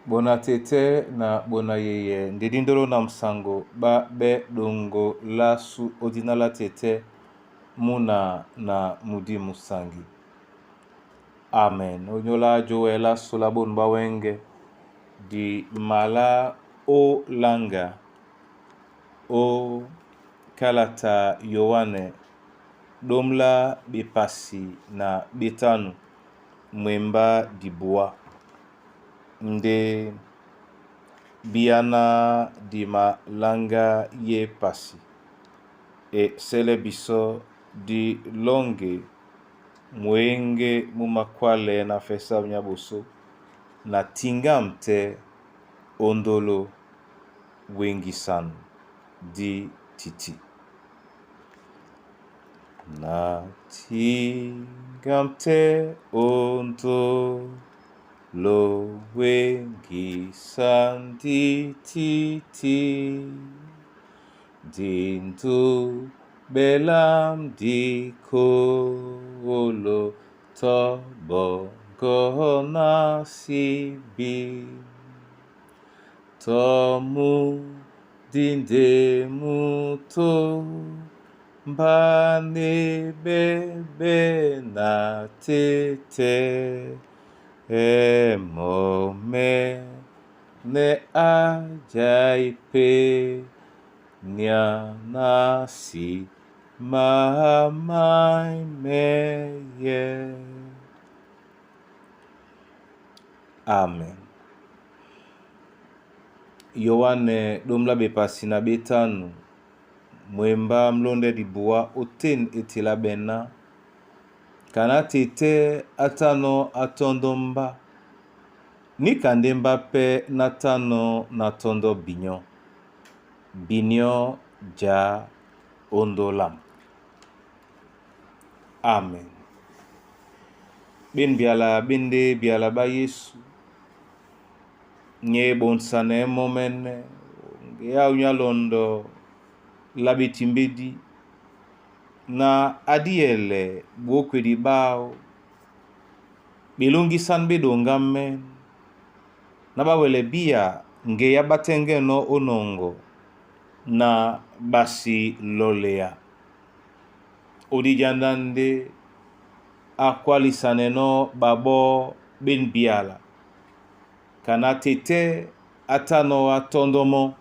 Bona tete na bona yeye ndedi ndolo na msango ba bɛ dongo lasu odina la tete muna na mudi musangi. Amen. Onyola jowe la sula bonu bawenge di mala o langa o kalata Yoane domla bepasi na betanu mwemba dibuwa nde biyana di malanga ye pasi e sele biso di longe mwenge mu makwalɛ na fɛsɛ nya boso na tingam tɛ ondolo wengisan di titi. Na tingam tɛ ondolo wengisan di titi. Dindu belam di kolo tobongo na sibi. Tomu dinde muto mbane bebe na tete emome ne ajaipe nyanasi mamaimeye. Amen. Yoane domla bepasi na betanu mwemba mlonde dibuwa oten etila bena kana tete atano atondo mba nika mba pe natano natondo binyo binyo ja ondolam. Amen. Ben biala bende biala ba Yesu nye bonsane momene ya unyalondo labetimbedi na adiele bokwedi bao belongisan bedonga men na bawele bia nge ya batengeno onongo na basi lolea odijanda nde akwalisaneno babo ben biala kana tete atano atondomo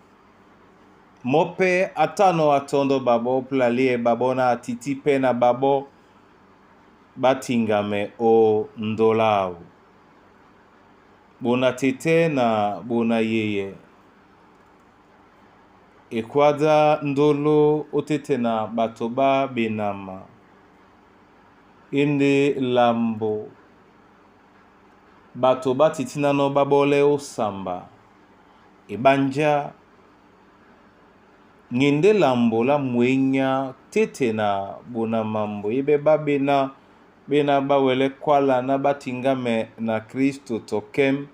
mope atano atondo babo plalie babo na atiti pe na babo batingame o ndolau bona tete na bona yeye ekwada ndolo otete na bato ba benama ende lambo bato batiti nano babole osamba ebanja ngende lambo la mwenya tete na bona mambo yebe babena bena bawele kwala na batingame na Kristo tokem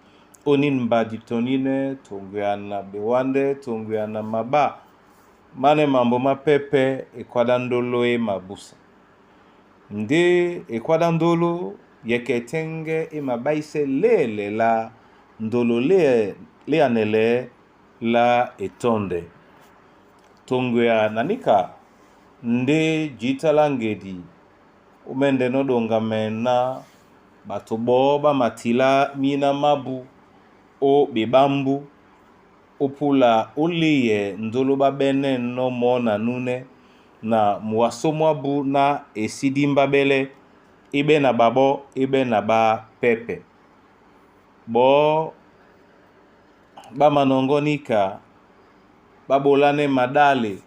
onin mbadi tonine tongweana bewande tongweana maba mane mambo mapepe ekwada ndolo e mabusa nde ekwada ndolo yeke tenge e mabaise lele la ndolo le leanele la etonde tongwea nanika nde jitala ngedi umende nodonga mena bato bo bamatila mina mabu o bebambu opula oleye ndolo babene no mona nune na muwaso na esidimba bele ibe na babo ibe na ba pepe bo bamanongonika babolane madale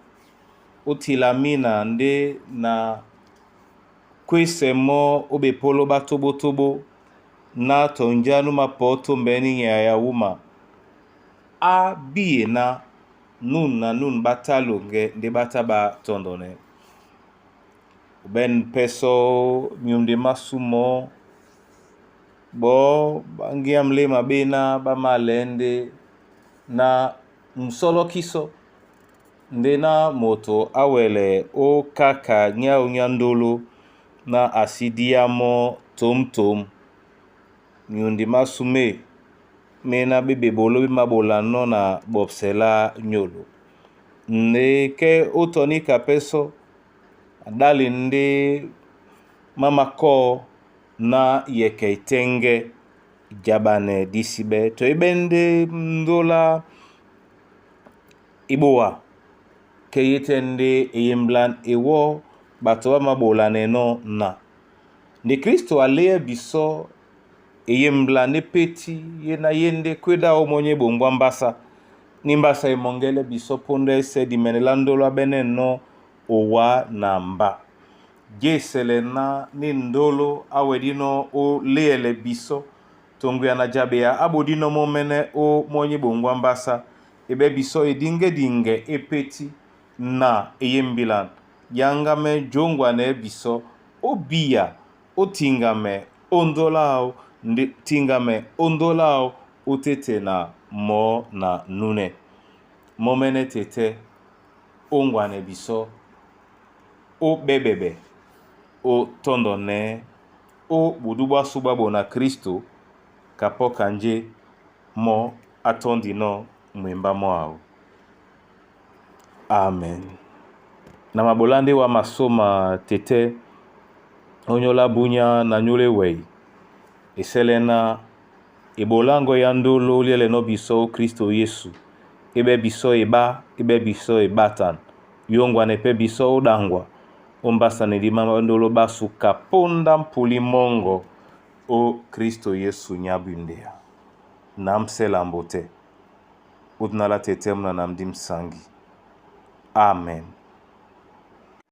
otila mina nde na kwese mo obepolo batobotobo na tonjanu mapoto mbeni ya wuma a biye na nun na nun batalo nge nde bata ba tondone ben peso miunde masumo bo bangia mlema bena bamalende na msolokiso nde na moto awele o kaka nyau nyandolo na asidiamo tomtom miundi masume. Mena be bebolo be mabola no na bobsela nyolo. Nde ke otoni kapeso dali nde mamako na yeke itenge jabane disibe to ibende ndola iboa ke yete nde eyemblan ewo bato bamabola neno na nde Kristo aleye biso eyembla ne peti ye na ye nde kweda omonye bongwa mbasa ni mbasa emongele biso mponda ese dimenela ndolo abene no owa na mba jesele na ni ndolo awedino o leyele biso tonguya na jabea abodino momene o monye bongwa mbasa ebe biso edingedinge epeti na eyembilan yangame jongwane biso obiya otingame ondolao nde tingame ondolao otete na mo na nune momene tete ongwane biso obebebe otondo ne o budu bwasu bwabo na Kristo kapo kanje mo atondi no mwemba mwao. Amen. Na mabola nde wa masoma tete onyola bunya na nyole wei esele na ebolango ya ndolo liele no biso Kristo Yesu ebe biso eba ebe biso ebatan yongwana epe biso odangwa ombasa na ndima ndolo basuka ponda mpuli mongo o Kristo Yesu nyabundea na mselambo te utunala tete muna na mdi msangi. Amen.